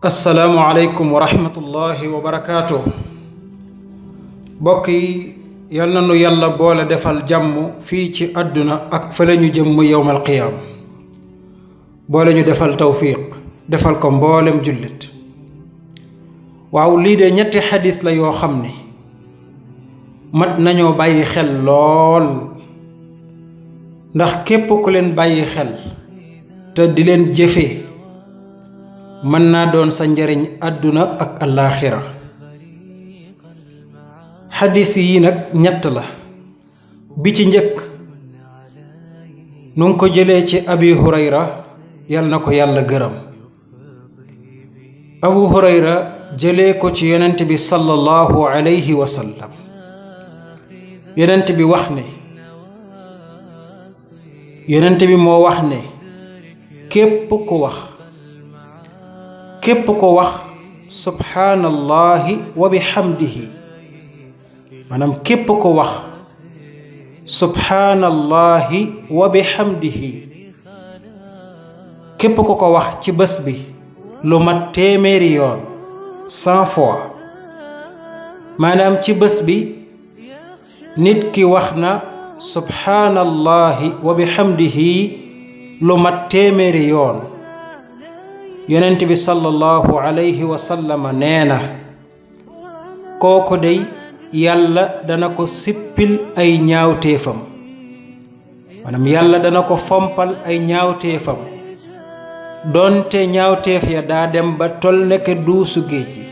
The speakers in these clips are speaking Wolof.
assalaamu aleykum wa rahmatullahi wa barakaatu. mbokk yi yal na nu yàlla boole defal jàmm fii ci àdduna ak fële ñu jëm mu yowmal qiyaam. boole ñu defal tawfiq defal ko mboolem jullit. waaw lii de ñetti xadis la yoo xam ne mat nañoo bàyyi xel lool, ndax képp ku leen bàyyi xel te di leen jëfee mën naa doon sa njariñ àdduna ak alaaxira. xadis yi nag ñett la. bi ci njëkk nu ngi ko jëlee ci abi hurayra, yal na ko yàlla gërëm. abu hurayra jëlee ko ci yonent bi sallallahu alayhi wa sallam. yonent bi wax ne yonent bi moo wax ne képp ko wax subhaanallahi wa bihamdihi, maanaam képp ko wax subhaanallahi wa bihamdihi, képp ko ko wax ci bés bi lu mat téeméeri yoon 100 fois. maanaam ci bés bi nit ki wax na subhaanallahi wa bihamdihi lu mat téeméeri yoon. yonent bi sallallahu alayhi wa sallam nee na kooku dey yàlla dana ko sippil ay ñaawteefam, maanaam yàlla dana ko fompal ay ñaawteefam doonte ñaawteef ya daa dem ba tol nekk duusu géej gi.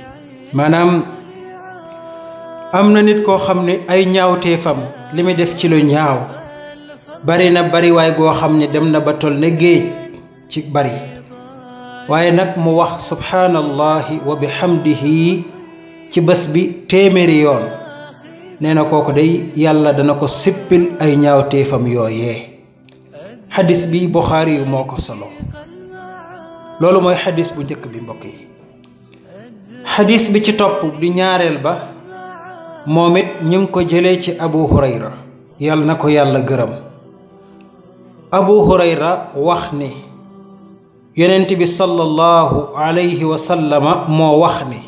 maanaam am na nit koo xam ne ay ñaawteefam li muy def ci lu ñaaw bari na bari waay goo xam ne dem na ba tol ne géej ci bari, waaye nag mu wax subhaanallahi wa bihamdihi ci bés bi téeméeri yoon. nee na kooku day yàlla dana ko sippil ay ñaawteefam yooyee. xadis bi Buxaari yu moo ko solo. loolu mooy xadis bu njëkk bi mbokk yi. xadis bi ci topp di ñaareel ba moom it ñu ngi ko jëlee ci abu hurayra, yàlla na ko yàlla gërëm. abu hurayra wax ni yonent bi sallallahu alayhi wa sallama moo wax ni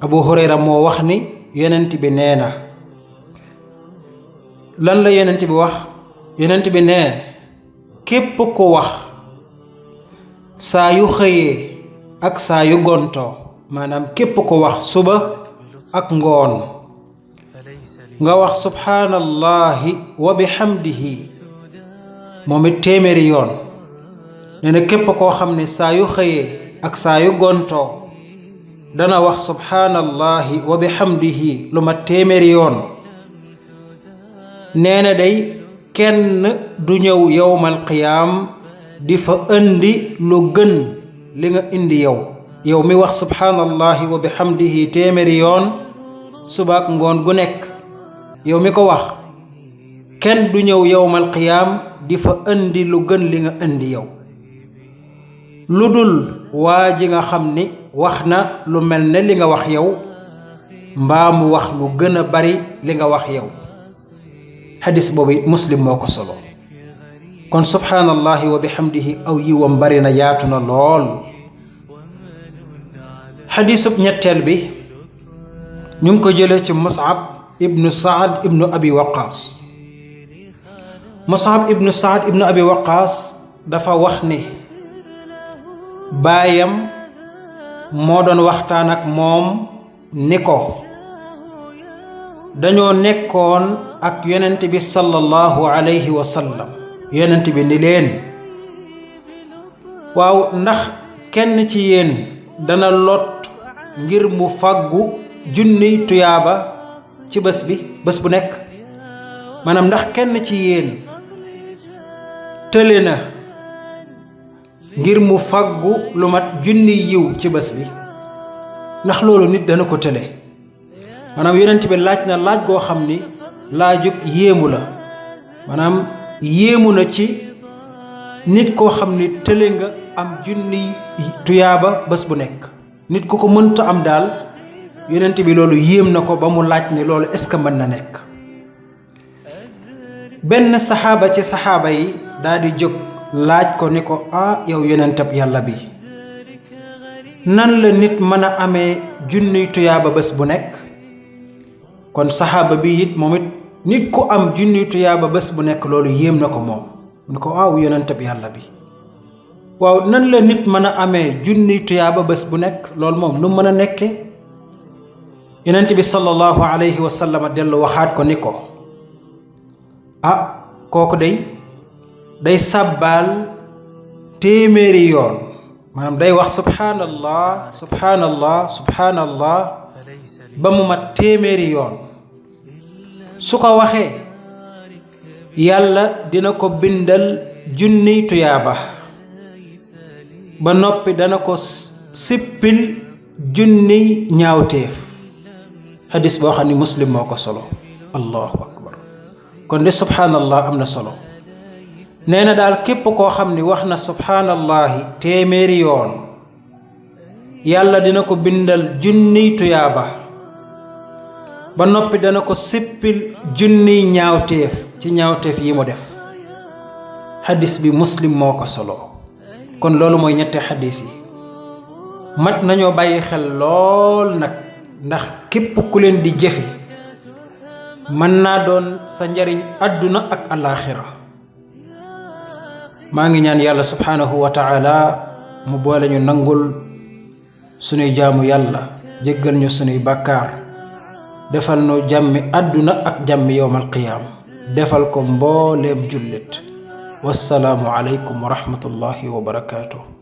abu hurayra moo wax ni yonent bi nee na. lan la yonent bi wax? yonent bi nee képp ku wax saa yu xëyee ak saa yu gontoo, maanaam képp ku wax suba ak ngoon nga wax subhaanallahi wa bihamdihi moom it téeméeri yoon. nee na képp koo xam ne saa yu xëyee ak saa yu gontoo dana wax subhaanallahi wa bihamdihi lu ma téeméeri yoon. nee na day kenn du ñëw yowmal qiyaam di fa indi lu gën li nga indi yow mi wax subhaanallahi wa bihamdihi téeméeri yoon subaak ngoon gu nekk. yow mi ko wax kenn du ñëw yowmal qiyaam di fa indi lu gën li nga indi yow, lu dul waa ji nga xam ni wax na lu mel ne li nga wax yow mbaa mu wax lu gën a bari li nga wax yow. xadis boobu muslim moo ko solo. kon subhaanallahi wa bihamdihi aw yiwam bari na, yaatu na lool. xadisub ñetteel bi ñu ngi ko jëlee ci Mus'ab ibnu Saad ibnu Abi Waqaas. Mus'ab ibnu Saad ibnu Abi Waqaas dafa wax ni baayam moo doon waxtaan ak moom ni ko dañoo nekkoon ak yonent bi sallallahu alayhi wa sallam. yonent bi ni leen waaw ndax kenn ci yéen dana lot ngir mu fàggu junniy tuyaaba ci bés bu nekk? maanaam ndax kenn ci yéen tële na ngir mu fàggu lu mat junniy yiw ci bés bi? ndax loolu nit dana ko tële? maanaam yonent bi laaj na laaj goo xam ni laajug yéemu la. maanaam yéemu na ci nit koo xam ni tële nga am junniy tuyaaba bés bu nekk. nit ku ko mënta am daal yonent bi loolu yéem na ko ba mu laaj ne loolu est-ce que mën na nekk? benn saxaaba ci saxaaba yi daal di jóg laaj ko ni ko yow yonentab yàlla bi nan la nit mën a amee junniy tuyaaba bés bu nekk kon saxaaba bi it moom it nit ku am junniy tuyaaba bés bu nekk loolu yéem na ko moom mu ne ko waaw yonent bi yàlla bi waaw nan la nit mën a amee junniy tuyaaba bés bu nekk loolu moom nu mën a nekke yonent bi sallallahu alayhi wa sallam dellu waxaat ko ni ko kooku day sàbbaal téeméeri yoon maanaam day wax subhanallah subhanallah subhanallah ba mu mat téeméeri yoon su ko waxee yàlla dina ko bindal junniy tuyaaba ba noppi dana ko sippil junniy ñaawteef hadis boo xam ni muslim moo ko solo allahu akbar kon de subhanallah am na solo nee na daal képp koo xam ni wax na subhanallahi téeméeri yoon yàlla dina ko bindal junniy tuyaaba ba noppi dana ko sippil junniy ñaawteef ci ñaawteef yi mu def hadis bi muslim moo ko solo kon loolu mooy ñetti hadis yi mat nañoo bàyyi xel lool nag ndax képp ku leen di jëfe mën naa doon sa njariñ àdduna ak alaaxira maa ngi ñaan yàlla subhanahu wa taala mu boole ñu nangul sunuy jaamu yàlla jéggal ñu sunuy bàkkaar defal nu jàmmi àdduna ak jàmmi yowmal qiyaam defal ko mbooleem jullit wassalaamu aleykum wa rahmatullahi wa barakaatuh